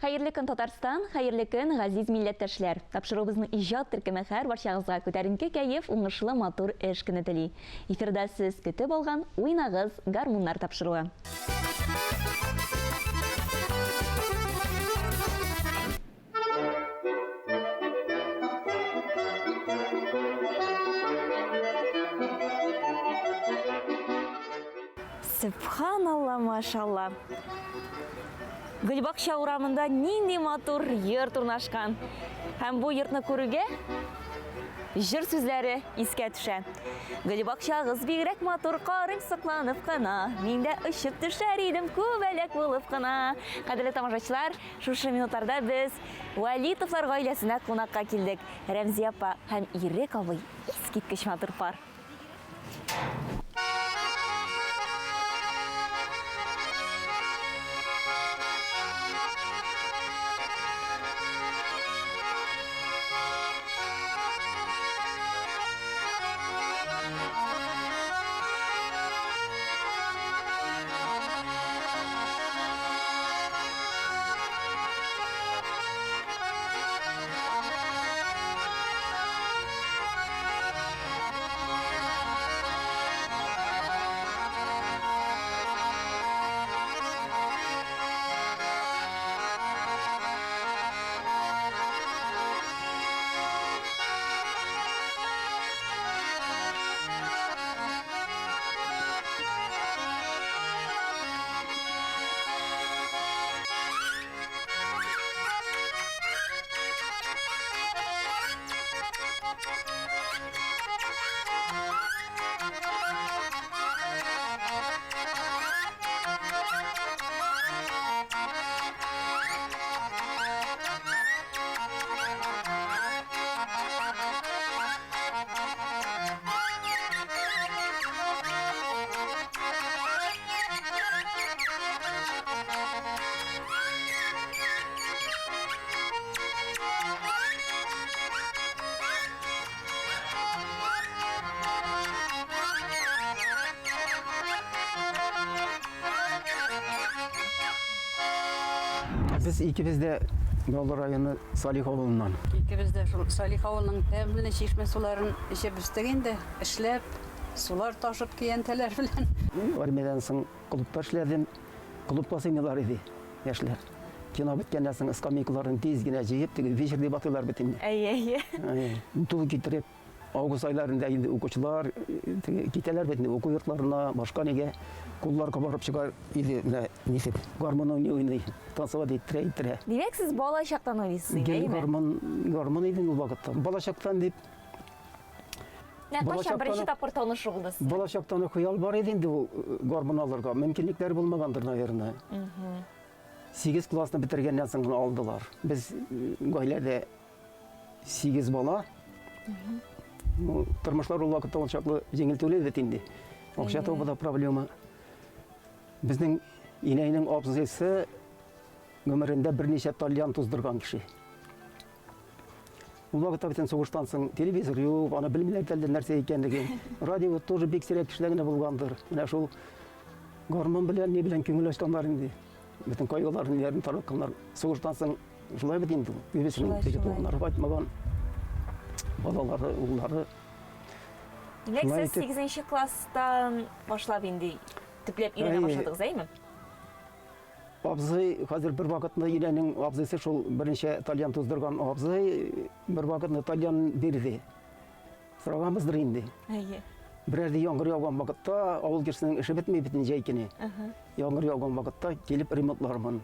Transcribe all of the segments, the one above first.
Хәерле көн, Татарстан, хәерле көн, газиз милләттәшләр! Тапшыруыбызның иҗат төркеме һәр барчагызга күтәренке кәеф, уңышлы матур эш көне тели. Эфирда сез көтеп алган Уйнагыз, гармуннар тапшыруы. Сөбханалла, машалла! Гөлбакча урамында нинди матур йорт урнашкан. Һәм бу йортны күрүгә җыр сүзләре искә төшә. Гөлбакчагыз бигрәк матур, карыйм сокланып кына. Мин дә очып төшәр идем күбәләк булып кына. Кадерле тамашачылар, шушы минутларда без Вәлитовлар гаиләсенә кунакка килдек. Рәмзия апа һәм Ирек абый искиткеч матур пар. Без икебез дә Баулы районы Салих авылыннан. Икебез дә шул Салих авылының тәмле чишмә суларын эчеп үстек инде, эшләп, сулар ташып көянтәләр белән. Армиядән соң клубта эшләдем. Клубка сыймыйлар иде яшьләр. Кино беткәннән соң скамейкаларын тиз генә җыеп, теге вечер дип атыйлар бит инде. Әйе, әйе. Тул китереп, август айларында инде укучылар теге китәләр бит инде уку йортларына, башка нигә. Куллар кабарып чыга иде, менә ничек гармун уйный уйный, танцевать иттерә иттерә. Димәк, сез бала чактан уйныйсыз инде, Гел әйеме? гармун, гармун иде ул вакытта. Бала чактан дип, Менә Бала кайчан чактан беренче ук- тапкыр танышу булды сезнең? Бала чактан ук хыял бар иде инде ул гармун алырга. Мөмкинлекләр булмагандыр, наверное. 8 классны бетергәннән соң гына алдылар. Без гаиләдә 8 бала. Ну, тормышлар ул вакытта ул чаклы җиңел түгел бит инде. Акча табу да проблема. Безнең инәйнең абзыйсы гомерендә берничә тальян туздырган кеше. Ул вакытта бит сугыштан соң телевизор юк, аны белмиләр дә әллә нәрсә икәнлеген. Радио тоже бик сирәк кешеләр генә булгандыр. Менә шул гармун белән, ни белән күңел ачканнар инде. Бөтен кайгыларын, ниләрен таратканнар. Сугыштан соң шулай бит инде. Күбесенең теге туганнары кайтмаган. Балалары, уллары. Димәк, сез 8 класстан башлап инде төпләп өйрәнә башладыгыз, әйеме? Абзый, хәзер бер вакытны инәнең абзыйсы шул берничә тальян туздырган абзый бер вакытны тальян бирде. Сораганбыздыр инде. Әйе. Берәр дә яңгыр яуган вакытта авыл кешесенең эше бетми бит инде җәй көне. Яңгыр яуган вакытта килеп ремонтлармын.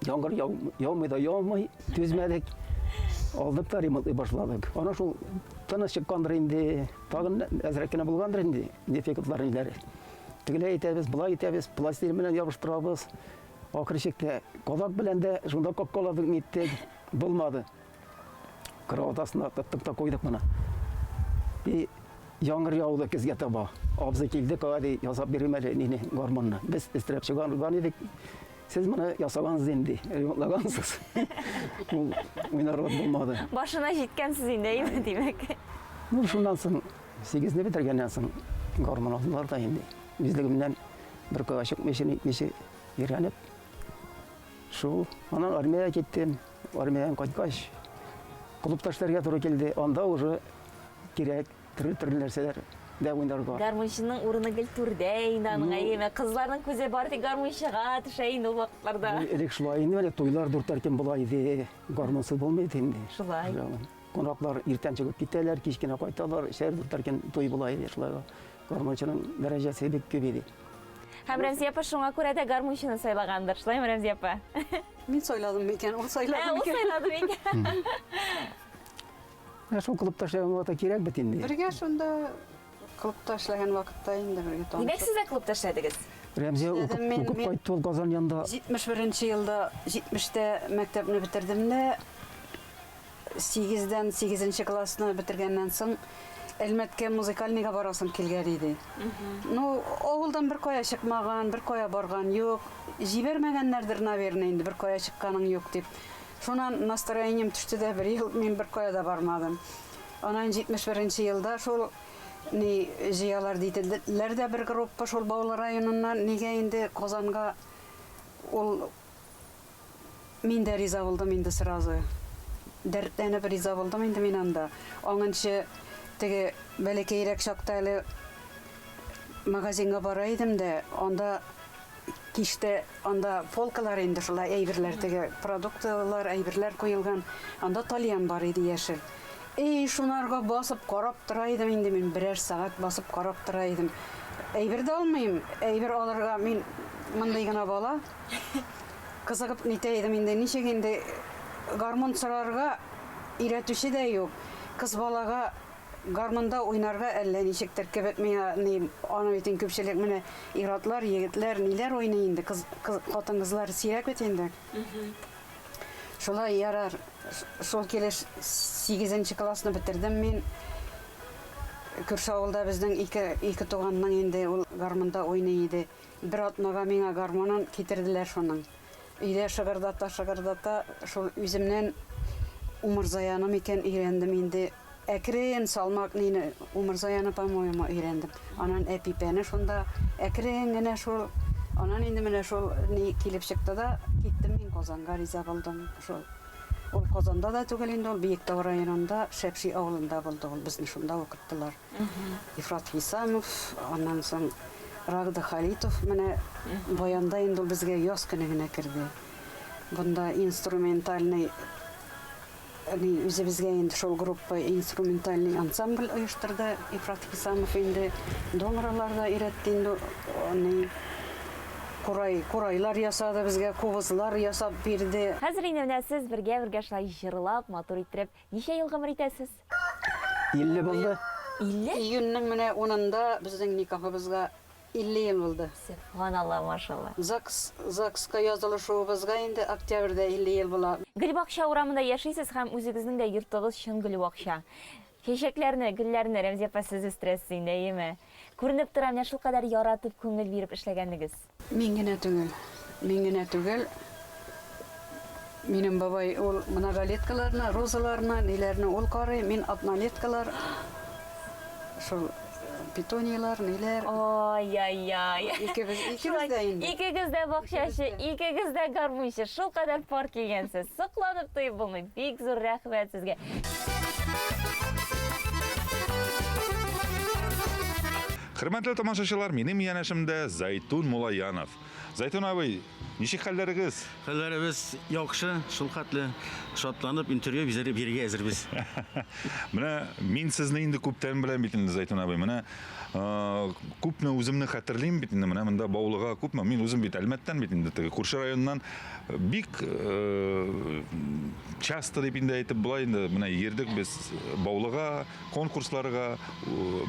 Яңгыр яумый да яумый, түзмәдек. Алдык та ремонтлый башладык. Ана шул тыны чыккандыр инде, тагын әзрәк кенә булгандыр инде, дефектлар ниләре. Тегеләй итәбез, болай итәбез, пластилин белән ябыштырабыз. Ахыр чиктә кадак белән дә шунда каккаладык, ниттек, булмады. Кровать астына тоттык та куйдык моны. И яңгыр яуды көзгә таба. Абзый килде, кага ясап бирим әле нине, гармунны. Без өстерәп чыгарган идек. Сез моны ясагансыз инде, ремонтлагансыз. Ул уйнарлык булмады. Башына җиткәнсез инде, әйме, димәк. Ну, шуннан соң, сигезне бетергәннән соң гармун алдылар да инде. Үзлегемнән бер кая чыкмыйча, нитмичә өйрәнеп. Шул. Аннан армиягә киттем. Армиядән кайткач, клубта эшләргә туры килде. Анда уже кирәк төрле-төрле нәрсәләр дә уйнарга. Гармунчының урыны гел түрдә инде аның, әйеме? Кызларның күзе бары тик гармунчыга төшә инде ул вакытларда. Элек шулай инде, менә туйлар дүртәр көн була иде. Гармунсыз булмый иде инде. Шулай. Кунаклар иртән чыгып китәләр, кич кенә кайталар, өчәр дүртәр көн туй була иде шулай. Гармунчының дәрәҗәсе бик күп иде. Һәм Рәмзия апа шуңа күрә дә гармунчыны сайлагандыр, шулаймы, Рәмзия апа? Мин сайладым микән, ул сайлады микән? Ул сайлады микән? Менә шул клубта эшләгән вакытта кирәк бит инде. Бергә шунда клубта эшләгән вакытта инде бергә танышып. Димәк, сез дә клубта эшләдегез? Рәмзия укып, укып кайтты ул Казан янында. 71 елда, 70-тә мәктәпне бетердем дә, 8-дән 8 классны бетергәннән соң Әлмәткә музыкальныйга барасым килгән иде. Ну, авылдан бер кая чыкмаган, бер кая барган юк. Җибәрмәгәннәрдер, наверное, инде бер кая чыкканың юк дип. Шуннан настроением төште дә, бер ел мин бер кая да бармадым. Аннан 71 нче елда шул ни җыялар диделәр дә бер группа шул Баулы районыннан, нигә инде Казанга ул мин дә риза булдым инде сразу. Дәртләнеп риза булдым инде мин анда. Аңынчы теге бәләкәйрәк чакта әле магазинга бара идем дә, анда Киштә анда полкалар инде шулай әйберләр теге продуктлар, әйберләр куелган. Анда тальян бар иде яшел. Эй, шунарга басып карап тора идем инде мин, берәр сәгать басып карап тора идем. Әйбер дә алмыйм, әйбер алырга мин мондый гына бала. Кызыгып нитә идем инде, ничек инде гармун сорарга өйрәтүче дә юк. Кыз балага Гармунда уйнарга әллә ничектер кебек миңа, ни, аны бит инде күпчелек менә ир-атлар, егетләр, ниләр уйный инде, кыз, кыз, хатын-кызлар сирәк бит инде. Шулай ярар, шул килеш сигезенче классны бетердем мин. Күрше авылда безнең ике, ике туганның инде ул гармунда уйный иде. Бер атнага миңа гармунын китерделәр шуның. Өйдә шыгырдата-шыгырдата шул үземнән умырзаяны микән өйрәндем инде. Әкрен, салмак нине, умырзаяны, по-моему, өйрәндем. Аннан әпипәне шунда әкрен генә шул. Аннан инде менә шул ни килеп чыкты да, киттем мин Казанга, риза булдым шул. Ул Казанда да түгел инде, ул Биектау районында, Шәпши авылында булды ул, безне шунда укыттылар. Ифрат Хисамов, аннан соң Рагда Халитов менә баянда инде ул безгә яз көне генә керде. Бунда инструментальный ни үзебезгә инде шул группа инструментальный ансамбль оештырды Ифрат Хисамов инде домралар да өйрәтте инде ни курай курайлар ясады безгә кубызлар ясап бирде. Хәзер инде менә сез бергә-бергә шулай җырлап, матур иттереп Ничә ел гомер итәсез? 50 булды. 50? Июньнең менә унында безнең никахыбызга 50 ел булды. Сөбханалла, машалла. ЗАГС, ЗАГСка язылышуыбызга инде октябрьдә 50 ел була. Гөлбакча урамында яшисез һәм үзегезнең дә йортыгыз чын гөлбакча. Чәчәкләрне, гөлләрне, Рәмзия апа, сез үстерәсез инде, әйеме? Күренеп тора, менә шулкадәр яратып, күңел биреп эшләгәнегез. Мин генә түгел. Мин генә түгел. Минем бабай ул многолеткаларны, розаларны, ниләрне ул карый, мин однолеткалар, шул петуниялар, ниләр. Ай-яй-яй. Икебез, икебез дә инде. Икегез дә бакчачы, икегез дә гармунчы. Шулкадәр пар килгәнсез. Сокланып туеп булмый. Бик зур рәхмәт сезгә. Хөрмәтле тамашачылар, минем янәшемдә Зайтун Мулаянов. Зайтун абый, ничек хәлләрегез? Хәлләребез яхшы, шул хәтле шатланып интервью бирергә әзербез. Менә мин сезне инде күптән беләм бит инде, Зайтун абый. Менә күпме үземне хәтерлим бит инде, менә монда Баулыга күпме, мин үзем бит Әлмәттән бит инде, теге күрше районнан бик часто дип инде әйтеп була инде, менә йөрдек без Баулыга, конкурсларга,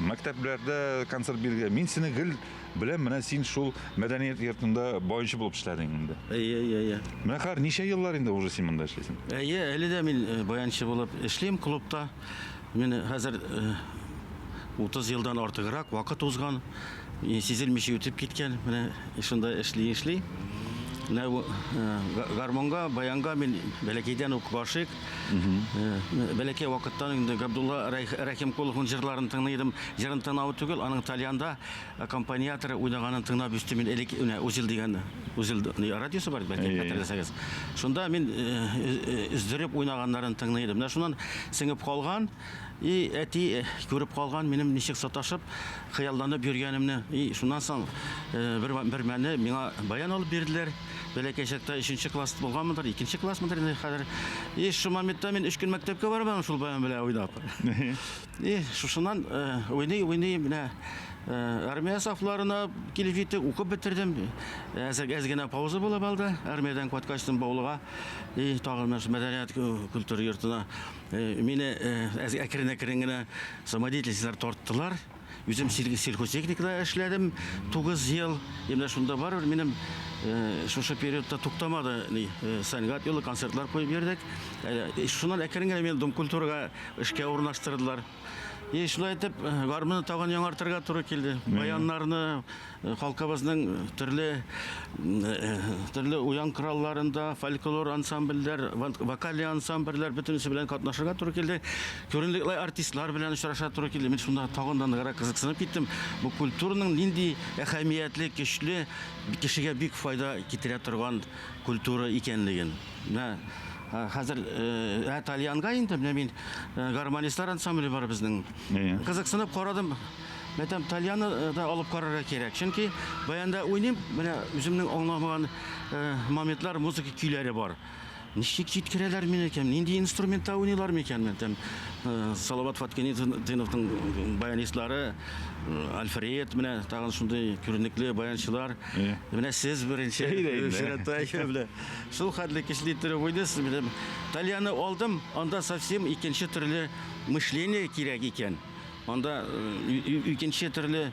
мәктәпләрдә концерт бирергә. Мин сине гел беләм, менә син шул мәдәният йортында баянчы булып эшләдең инде. Әйе, әйе, әйе. Менә хәзер ничә еллар инде уже син монда эшлисең? Әйе, әле дә мин э, баянчы булып эшлим клубта. Мин хәзер 30 э, елдан артыграк вакыт узган, сизелмичә үтеп киткән. Менә шунда эшли-эшли. Менә гармунга, баянга мин бәләкәйдән үк гашыйк. Бәләкәй вакыттан инде Габдулла Рәхимкуловның җырларын тыңлый идем. Җырын тыңлау түгел, аның тальянда аккомпаниаторы уйнаганын тыңлап үстем мин. Элек менә Узел дигән, Узел радиосы бар, бәлки хәтерләсәгез. Шунда мин өздереп уйнаганнарын тыңлый идем. Менә шуннан сеңеп калган. И әти күреп калган минем ничек саташып, хыялланып йөргәнемне. И шуннан соң бер бер мәлне миңа баян алып бирделәр. Бәләкәй чакта өченче класс булганмыдыр, икенче классмыдыр инде хәзер. И шул моментта мин өч көн мәктәпкә бармадым шул баян белән уйнап. И шушыннан уйный уйный менә армия сафларына килеп җиттек, укып бетердем. Әз әз генә пауза булып алды. Армиядән кайткач Баулыга и тагын мәдәният культура йортына Мине әкрен-әкрен генә самодеятельностьлар тарттылар. Үзем сельхозтехникада эшләдем 9 ел. И менә шунда барыбер минем шушы периодта туктамады сәнгать юлы, концертлар куеп йөрдек. Шуннан әкрен генә мине Дом культурага эшкә урнаштырдылар. И шулай итеп, гармунны тагын яңартырга туры килде. Баяннарны, халкыбызның төрле төрле уен коралларында, фольклор ансамбльләр, вокальный ансамбльләр бөтенесе белән катнашырга туры килде. Күренекле артистлар белән очраша туры килде. Мин шунда тагын да ныграк кызыксынып киттем. Бу культураның нинди әһәмиятле, көчле, кешегә бик файда китерә торган культура икәнлеген. Менә хәзер ә тальянга инде менә мин гармонистлар ансамбле бар безнең. Кызыксынып карадым. Мәйтәм, тальянны да алып карарга кирәк. Чөнки баянда уйныйм, менә үземнең аңламаган моментлар, музыка көйләре бар. Ничек җиткерәләр мине икән, нинди инструментта уйныйлар микән, мәйтәм. Салават Фаткинетдиновның баянистлары, Альфред, менә тагын шундый күренекле баянчылар. Менә сез беренче чиратта, менә. Шул хәтле көчле иттереп уйныйсыз, менә тальяны алдым, анда совсем икенче төрле мышление кирәк икән. Анда икенче төрле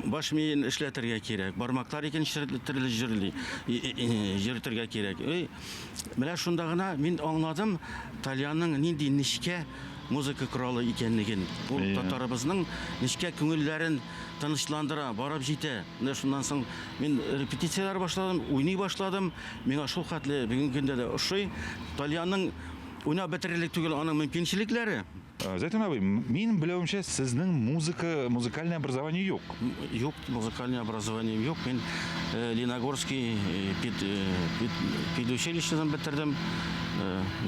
баш миен эшләтергә кирәк, бармаклар икенче төрле җөрли, йөртергә кирәк. Менә шунда гына мин аңладым тальянның нинди нечкә музыка коралы икәнлеген. Ул татарыбызның нечкә күңелләрен тынычландыра, барып җитә. Менә шуннан соң мин репетицияләр башладым, уйный башладым. Миңа шул хәтле бүгенге көндә дә ошый. Тальянның уйнап бетерерлек түгел аның мөмкинчелекләре. Зәйтүн абый, минем белүемчә, сезнең музыка, музыкальное образование юк. Юк, музыкальное образование юк. Мин Леногорский педучилищедан бетердем.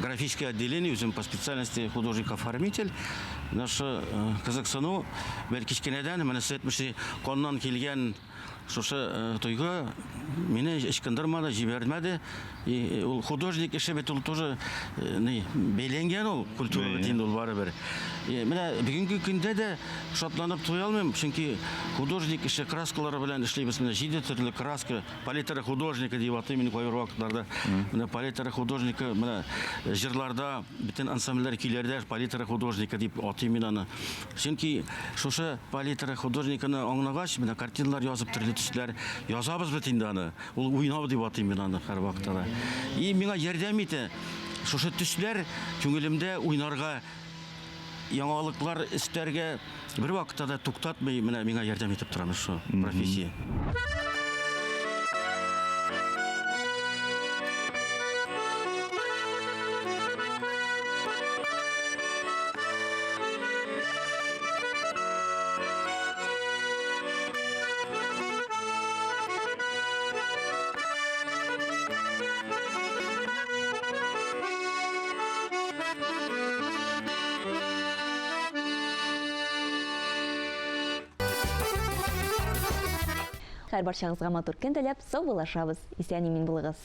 Графическое отделение, үзем по специальности художник-оформитель. Наша кызыксыну бер кечкенәдән, менә сез әйтмешли, каннан килгән шушы тойгы мине ычкындырмады, җибәрмәде. И ул художник эше бит ул тоже ни, бәйләнгән ул культура бит инде ул барыбер. Менә бүгенге көндә дә шатланып туя алмыйм, чөнки художник эше краскалары белән эшлибез. Менә җиде төрле краска, палитра художника дип атыйм мин кайбер вакытларда. Менә палитра художника, менә җырларда, бөтен ансамбльләр, көйләрдә палитра художника дип атыйм мин аны. Чөнки шушы палитра художниканы аңлагач, менә картиналар язып, төрле төсләр язабыз бит инде аны. Ул уйнау дип атыйм мин аны һәрвакытта да. И миңа ярдәм итә. Шушы төсләр күңелемдә уйнарга, яңалыклар өстәргә бер вакытта да туктатмый, менә миңа ярдәм итеп тора менә шушы профессия. Һәрбарчагызга матур көн теләп, саубуллашабыз. Исән-имин булыгыз.